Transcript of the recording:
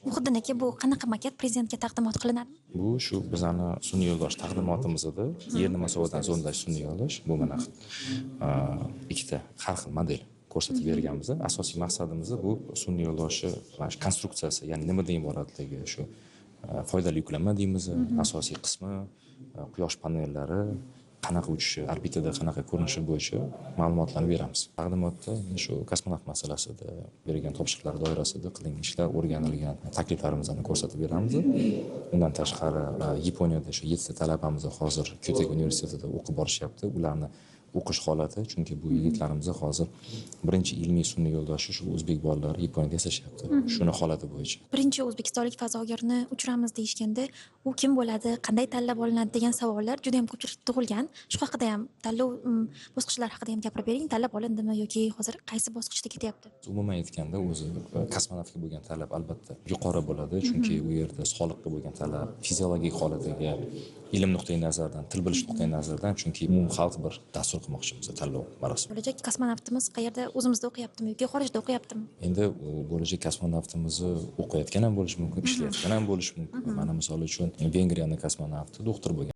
Muhiddin aka, bu qanaqa maket, prezidentga taqdimot qilinadimi? Bu shu bizani sun'iy yo'ldosh taqdimotimizda Yerni masofadan zondlash sun'iy yo'ldosh. Bu mana ikkita har xil model ko'rsatib berganmiz. Asosiy maqsadimiz bu sun'iy yo'ldoshi mana shu konstruksiyasi, ya'ni nimadan iboratligi, shu foydali yuklama deymiz, asosiy qismi, quyosh panellari qanaqa uchishi, orbitada qanaqa ko'rinishi bo'yicha ma'lumotlarni beramiz. Taqdimotda shu kosmonavt masalasida bergan topshiriqlar doirasida qilingan ishlar, o'rganilgan takliflarimizni ko'rsatib beramiz. Undan tashqari, Yaponiyada shu 7 ta talabamiz hozir Kyoteg universitetida o'qib borishyapti. Ularni o'qish holati, chunki bu yigitlarimiz hozir birinchi ilmiy sun'iy yo'ldoshi shu o'zbek bolalari Yaponiyada yasashyapti. Shuni holati bo'yicha. Birinchi o'zbekistonlik fazogarni uchiramiz deyishganda, u kim bo'ladi, qanday tanlab olinadi degan savollar juda ham ko'pchilikda tug'ilgan. Shu haqida ham, tanlov bosqichlari haqida ham gapirib bering. Tanlab olindimi yoki hozir qaysi bosqichda ketyapti? Umuman aytganda, o'zi kosmonavtga bo'lgan talab albatta yuqori bo'ladi, chunki u yerda sog'liqqa bo'lgan talab, fiziologik holatiga, ilm nuqtai nazaridan, til bilish nuqtai nazaridan, chunki umumxalq bir dastur qilmoqchimiz tanlov marosimi. Bo'lajak kosmonavtimiz qayerda, o'zimizda o'qiyaptimi yoki xorijda o'qiyaptimi? Endi u bo'lajak kosmonavtimizni o'qiyotgan ham bo'lishi mumkin, ishlayotgan ham bo'lishi mumkin. Mana misol uchun, Vengriyani kosmonavti doktor bo'lgan.